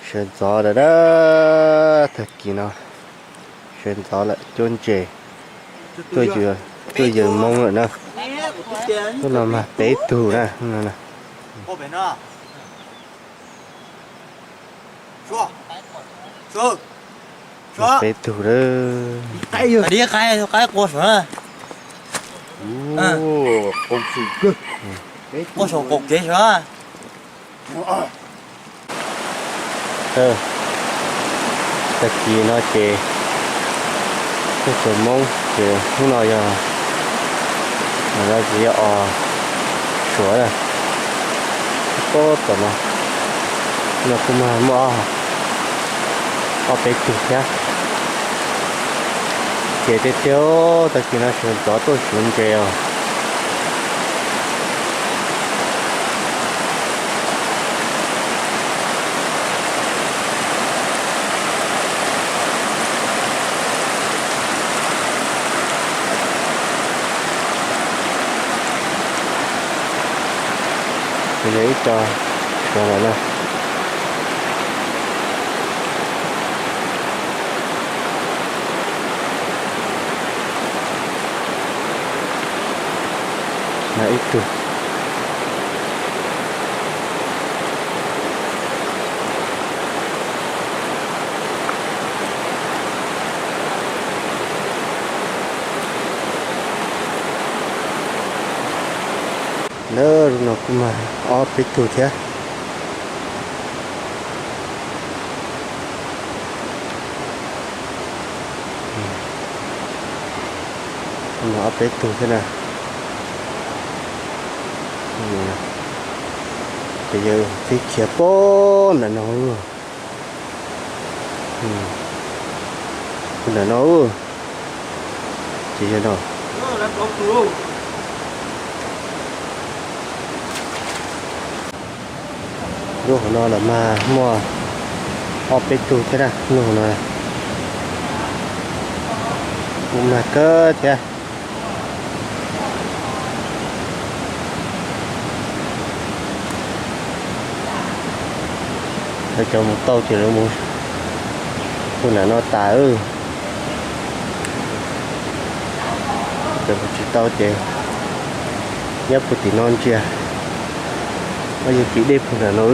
Sawv ntxov lawm na, tag kis no sawv ntxov lawm cuab ntses tuaj yawg Hmoob lawm na. Lub no mag peb tug na. Peb tug lawm. Qaib qua saum, qua saum qaum kev saud. Tag kis no ces tuaj tsev Hmoob ces hnub no yog, no ces yog os Suav na. Pob tom no, no kuj mag muaj ob peb tug thiab. Ces tiag tiag tag kis no sawv ntxov tuaj tsuav ntses os. Yog ib co Suav lawm na. Ib tug. Lawv lub no kuj mag ob peb tug thiab. Ob peb tug thiab na. Ces yawg tib khiav pob ntawm no. Ntawm no. Ces yog no. Lub hauv no los mas muaj ob peb tug thiab na, lub hauv no. Kuj mag kawg thiab. Lawv cov mus tau ces lawv mus puag nram no tas. Cov mus tsis tau ces nyob puag tim no ntsia. Ob yawg kis dej puag nram no.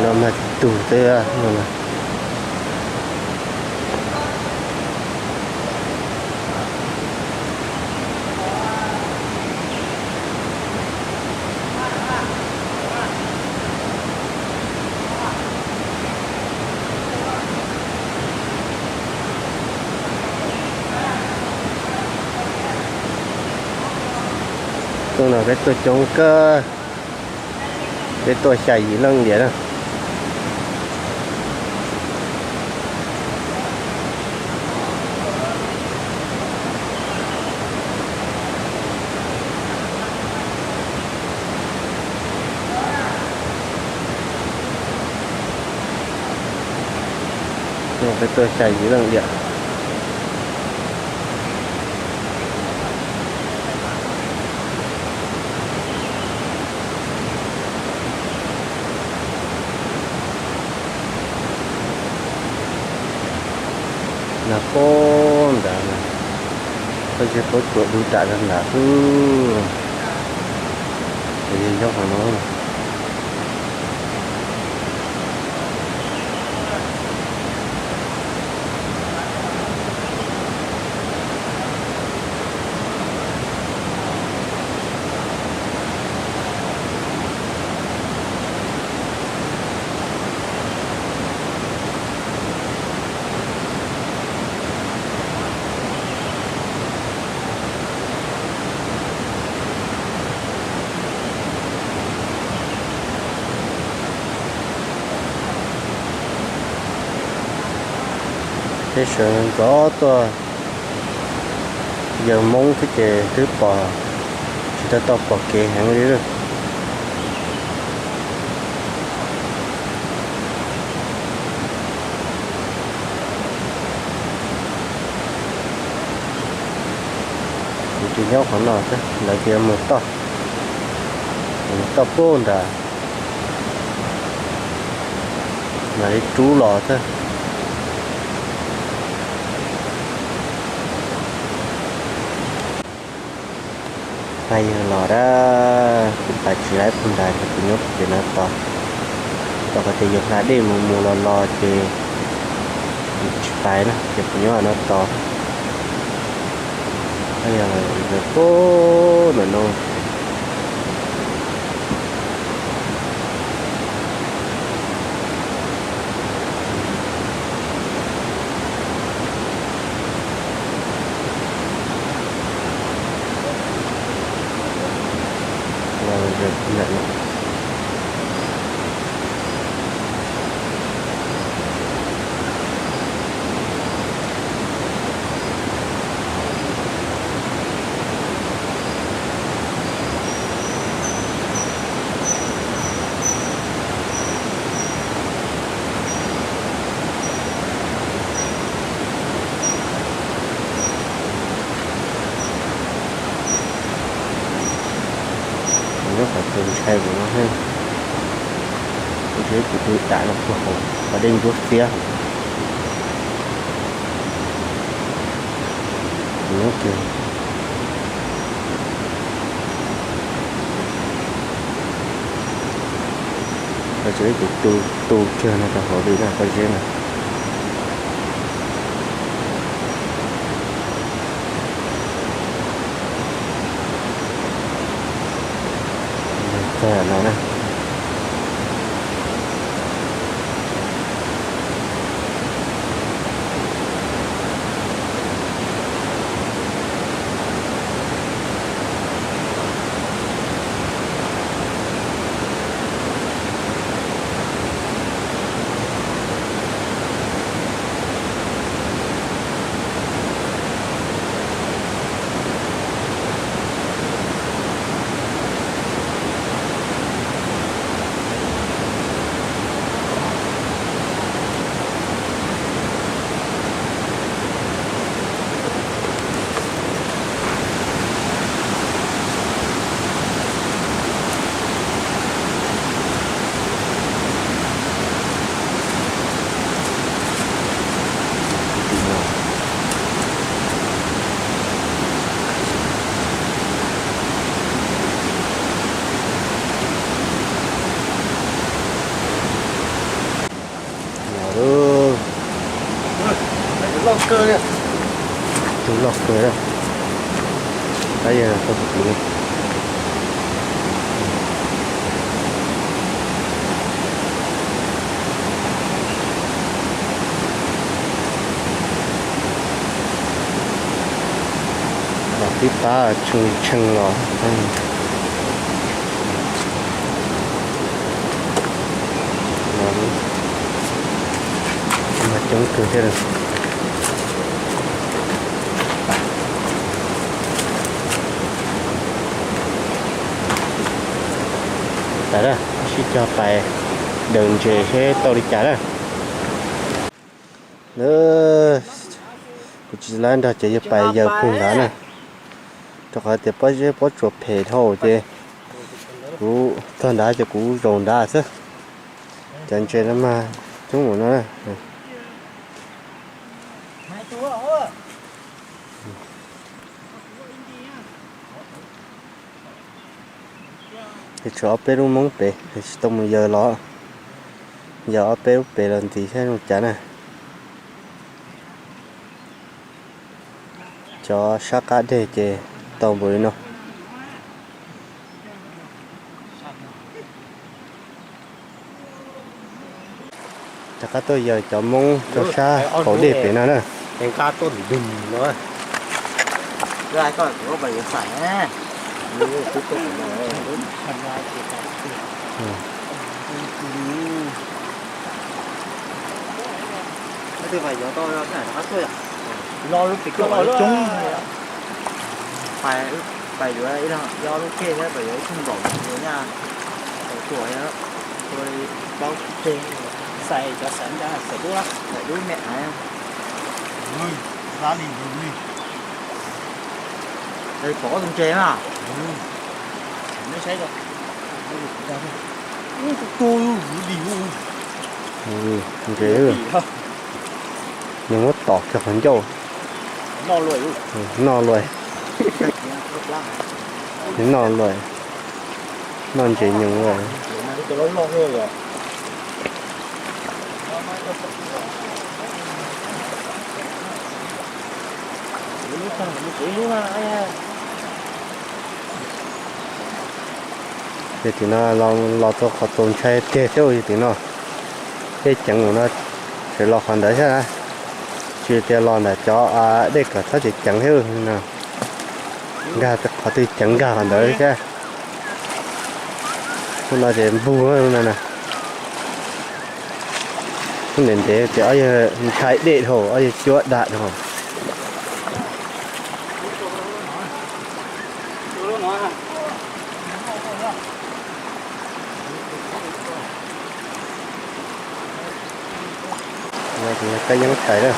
No mas tib tug xwb no. Tuaj no peb tuaj coob kawg, peb tuaj xya yim leej ntiag na. Peb tuaj xya yim leej ntiag. Nag pob nrad, koj cia koj tsuam dub dam rau nrad xwb. Ces yog nyob qhov no. Peb sawv ntxov tuaj yawg Hmoob thiab ces twb pom, tsis tau tau pom kev heev li lawm. Nyob qhov no xwb, lawv tias mus toj, mus toj pub nram, nram li rub los xwb. Pab yawg los dab, kuv pais tsis laib puag nrad ces kuv nyob puag pem no tos. Rau qhov tias yus hla dej mus mus los los ces tsis pais na, ces kuv nyob no tos. Pab yawg los puag ntawm no. Nyob qhov twg ntshai mus no, kuv tsis ib tus twg dam no puag hauv qhov dej ntsuab xiab. Nyob kiag, koj tsis ib tus tu tu kiag no rau hauv li no pob zeb no. Txog no na. Tus loj kawg, pab yawg tau tus. Los tib pab tshee tshee los. Mas coob kawg thiab. Tas lawm, sib cog pais daws ntses seb tau li cas na. Kuv tsis laib nrog cov yawg pais yaws puag nrad na, rau qhov tias pob zeb pob tsuas phem dhau ces kuv txog nrad ces kuv zaum nrad xwb. Cov ntses no mas coob mus no na. Ces tshuav ob peb lub Hmoob pem tsis tau mus yaws los, yaws ob peb lub pem los ntxiv saib zoo cas na. Cov sab qab deg ces tau npaum li no. Rov qab tuaj yaws cov Hmoob rau sab qaum dej pem no na. Pais yuav ib ob lub kej thiab, pais yuav ib tug npaum nyaj tau tuaj thiab, tua li plaub tsib teg. Xais cov xaiv ntsa xaiv dub, xaiv dub me aiv. Pov tus ntses na. Ntses, nws muab tom kiag qhov ncauj. Noj luaj. Noj luaj, noj ntses nyoos luaj. Ces tim no los tau qhov txaus ntshai tiag thiab, yog tim no tej ceev mus no, tseem los qhov ntawd thiab na, tsis tias los ntawm cov dej kom txhob ceev ceev thiab no, nkag qhov twg ceev nkag qhov ntawd thiab. Hnub no ces npug no na. Ntev ntev ces ob yawg ntshai dej dhau, ob yawg cuab dam dhau. Kab yeeb tshais lawm.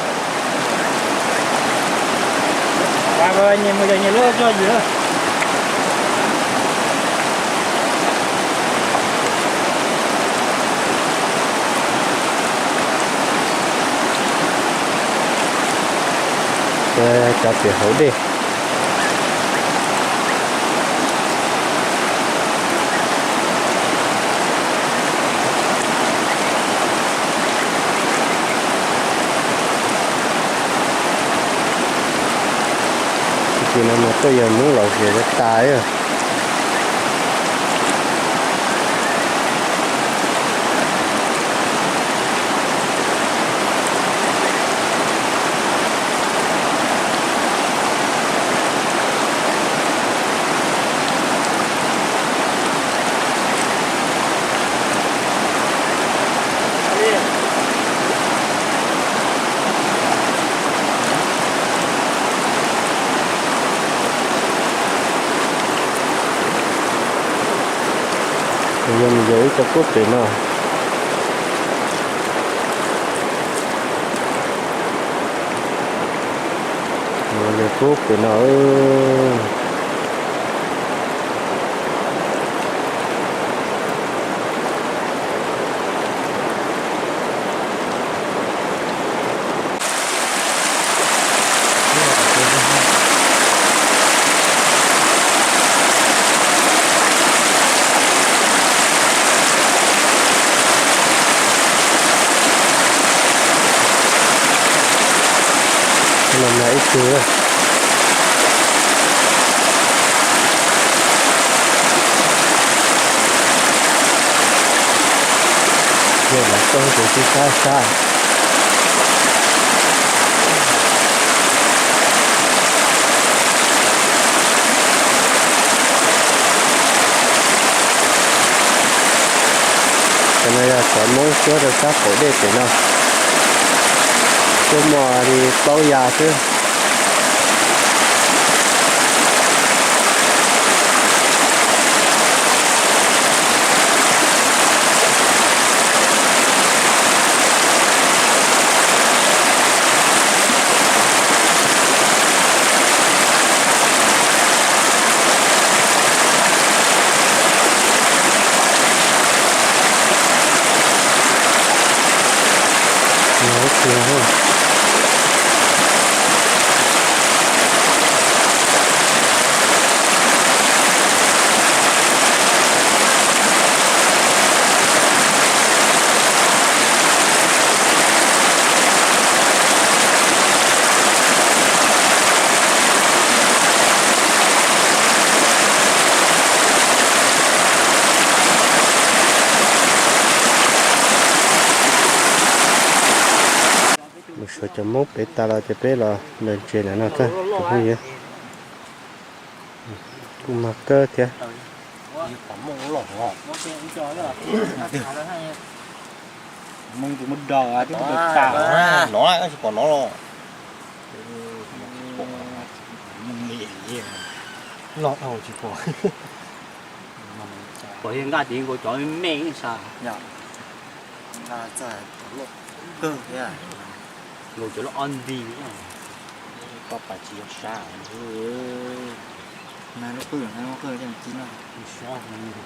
Cov pem hauv dej. Tsis no mas tuaj yog Hmoob lom zem tas tas. Yog mus yog ib co kub pem no. Yog kub pem no. Los mas ib tug. Yog lawv tau ces sib sab sab. Cov no yog cov Hmoob cuab rau sab qaum dej pem no. Cuab muaj li plaub ya xwb. Mus saib cov Hmoob pem tas los ces peb los ntawm ntses ntawm no tag. Kuj mag kawg thiab. Los dhau tsis pom. Pom yog nkaj tid nkaus cov me ntsa. Nkaus cov loj ob nti. Paj pas tsis yog sab. Nag lub qwj, nag lub qwj coj mus ci noj. Sab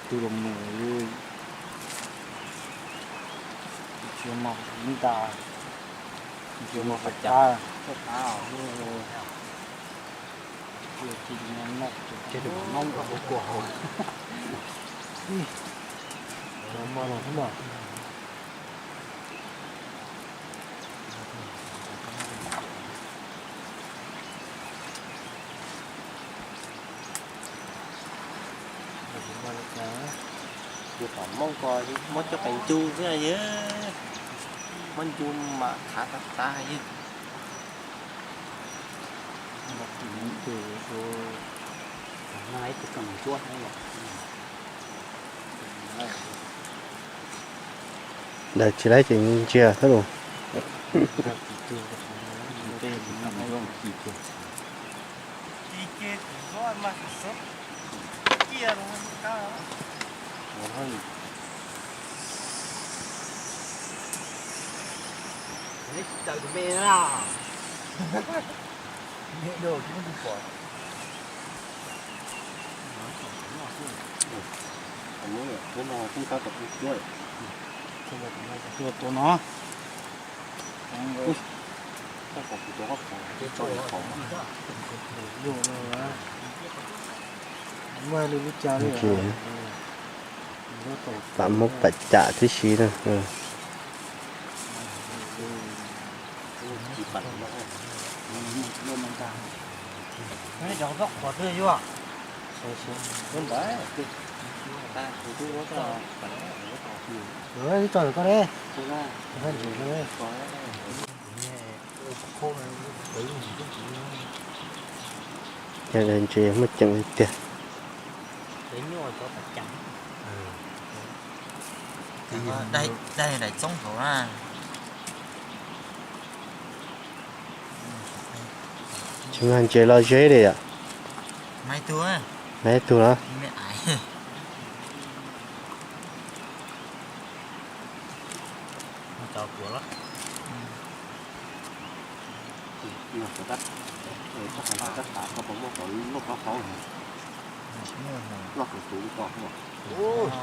tus los mus, tsis mos nta, tsis mos qab, qab, ces tus mos noob kua hauv. Mos no xwb mas. Yog tom Hmoob ko muab coj pes ncu xwb yog, muab ncu mam khav tag tag yog. Daws tsis laib ces ntsia thiab los. Tua no. Pam Hmoob pam cam tib si na. Ntses muaj ceem li tiag. Daim txoob hauv na. Tsis mag ntses los zeb li yom. Mag ib tug los. Tus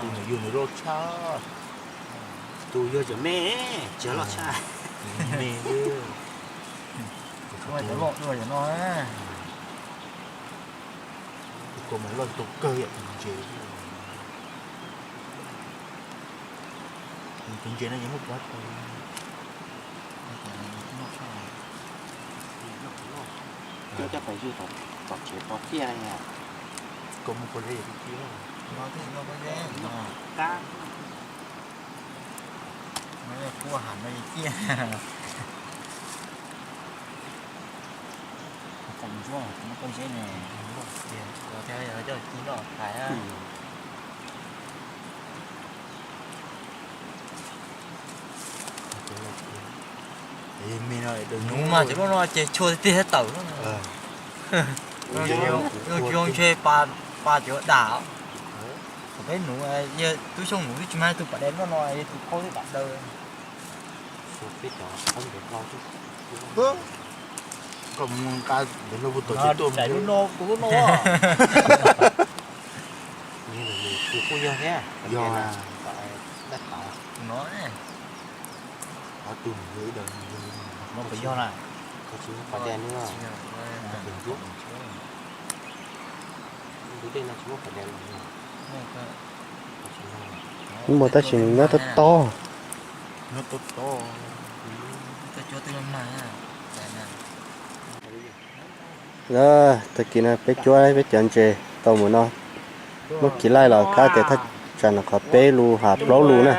nws yug nws loj tshaj. Tus yog cov me, tsis loj tshaj. Me, cov loj dua cov no. Tus ko mas loj tau kawg yam tus ntses. Tus ntses no yeej muaj pob tau. Coj pais ywg tom tsev pov tiaj na. Koj muaj pob zeb tiag tiag. Kab. Kuj ham no ciaj. Txaus ntsuab, muaj pob zeb ne. Coj ci noj hais. Nuv mas cov loj no ces tshua tiag tiag tawm. Zoo ntshe pa cov dam. Thaum peb nuv, yog tub Xyooj nuv twb tsis mag tus pas dej loj no, yog tus qhaub twb dam daws. Koj mus nqa ntawm lub puag tom tsev tuaj mus lub no, kuv lub no. Kuv kuj yog thiab. Yog. Dab tas. Kuv no ne. Qhov tus yog ib daim no puas yog na? Koj tsis muab pas dej nws. Tus dej no tsis muab pas dej los yog. Muaj tab sis nyob tob tob. Nyob tob tob. Tag kis no peb cuab peb cov ntses tau mus no, muab kiv laij los kab tias thaj tsam no qhov peb lus has plaub lus na.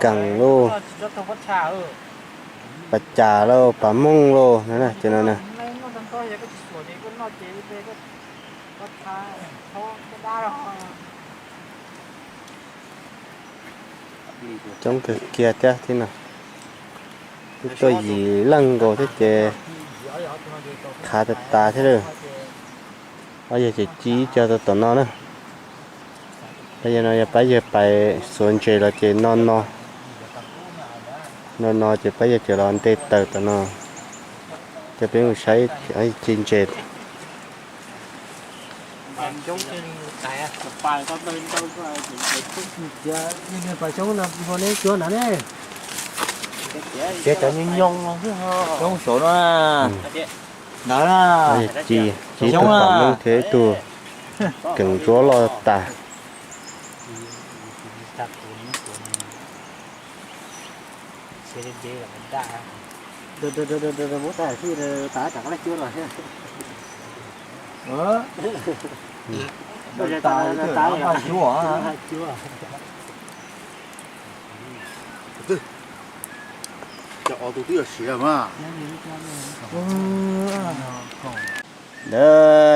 Kees lauj, pas cas lauj, pas mooj lauj no na, cov no na. Coob kawg kiag thiab thiab no. Twb tuaj yim leej nkaus thiab ces khav tas tas thiab lawm. Pab yawg ces ci ib co tau tom no na. Pab yawg no yog pab yawg pais xuas ntses los ces no no. No no ces peb yog cov los nte taws tom no, cov peb mus saib ci ntses. Cov nyob nyob xwb, coob saud no. Ntawd ci, ci ib tug pom Hmoob thiab ib tug keem ntsuab loj tas.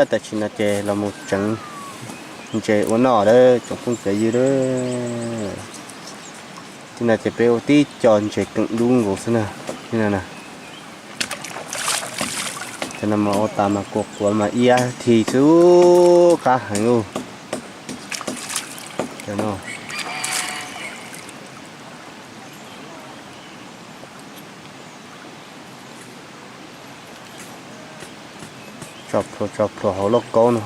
Tam sim no ces los mus tseev ntses ua noj lawm tsoom phooj cov ywg lawm. Tam sim no ces peb ua tib co ntses keem dub nkaus xwb na. Tam sim no mas ua tas mas kuav kuav mas iab thi xwb, qab heev ub. Tso plhuav tso plhuav hauv lauj kaub no,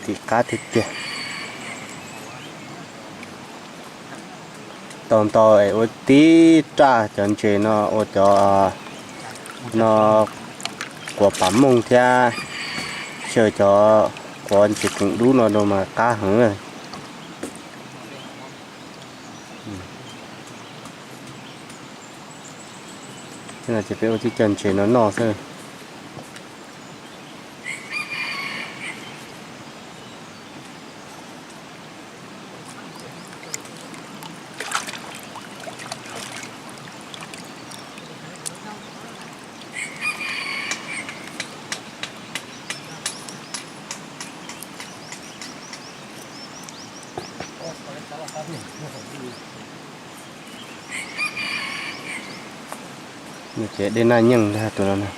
tim qab tiag tiag. Tau ntau es ua tib raj cov ntses no ua cov no quav pam mooj thiab xyaw cov quav ntses keem dub no rau mas qab heev. Tej no ces peb ua tib co ntses no noj xwb. Ces dej naj nyeej ntag tus no na.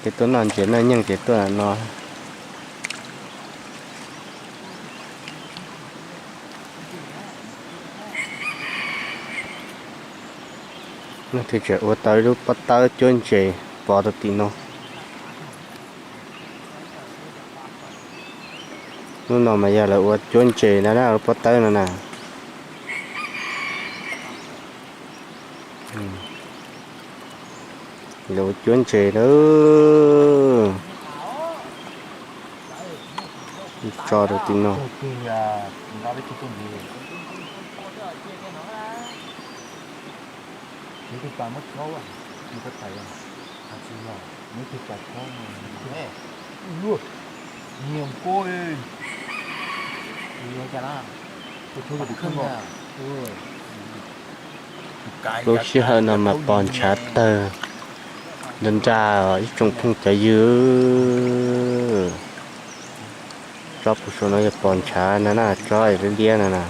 Ces tuaj noj ntses naj nyeej ces tuaj no. Leej twg tseem ua tau ib lub pob tawb cuab ntses pov rau tim no. Lub no mas yog lawv ua cuab ntses na, lub pob tawb no na. Lawv ua cuab ntses na. Tso rau tim no. Lub sij hawm no mas pos ntshav tawg nrag nrag os ib tsoom phooj cov ywg. Tsob puag saum no yog pos ntshav na, tsob liab liab no na.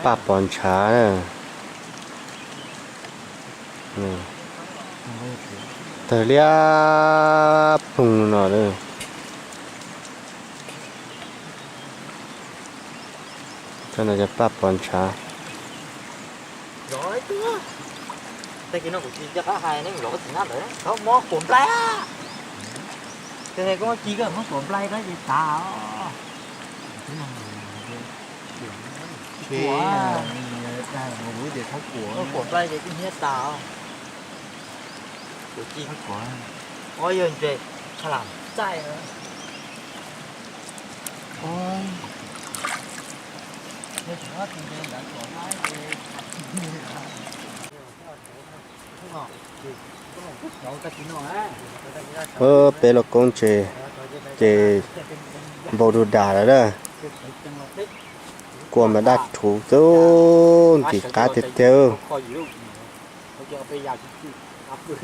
Paj pos ntshav na. Tawg liab ploog no lawm. Tsob no yog paj pos ntshav. Tag kis no kuv tsis nco qab hais nej mus zov txiv nab ntawd, tau mob quav nplaig. Ces koj ci koj mob quav nplaig koj ces tas os. Quav nplaig ces kuj hnyiab tas os. Kuv ci, o yog ntses, ha lam txaij. Peb lub koob ntses ces npau du dag lawm na. Kua mas daj rhuv xwb, ntim qab tiag tiag.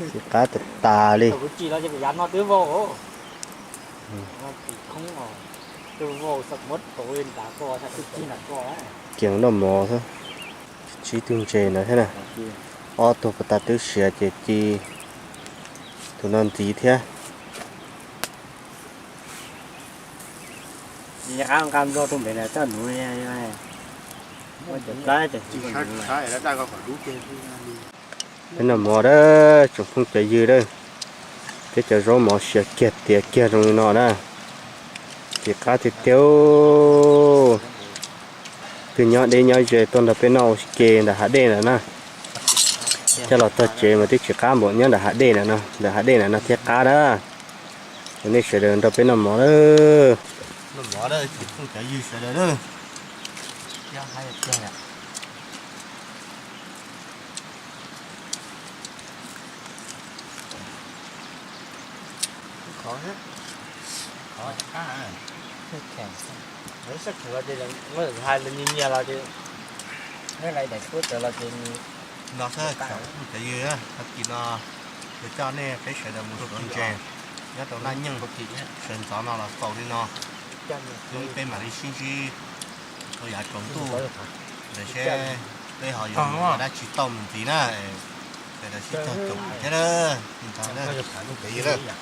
Ntim qab tas tas li. Kiag noj mov xwb. Tsib tug ntses ntawd thiab na. Ob tug puag ta twb siav ces ci tus no ntxiv thiab. Nqa nqa nplo rau npem na, coj nuv. Peb noj mov dab tsoom phooj cov ywg dab. Peb cov zaub mov siav kiag tiav kiag zoo li no na. Tsis qab tiag tiag. Twb nyob deb nyob ze tuaj nrog peb noj ua ke ntawm hav dej ntawm na. Coj los txog tsev mas twb tsis qab npaum nyob ntawm hav dej ntawm no, ntawm hav dej ntawm no thiaj qab dab. Ces nej sawv daws nrog peb noj mov lawm. Noj mov dab tsoom phooj cov ywg sawv daws lawm. Hais nyias nyias los ces, los ces no xwb cov ywg, tag kis no kuv coj nej peb sawv daws mus suav ntses nyob rau Naj Nyeej, sawv ntxov no los txaus li no. Hnub peb mam li sib ntsib rau yav tsaus ntuj, ntawd seb peb ho yuav mus ua dab tsi tau mus ntxiv na. Sawv daws sib cog tsoom thiab, cov ywg.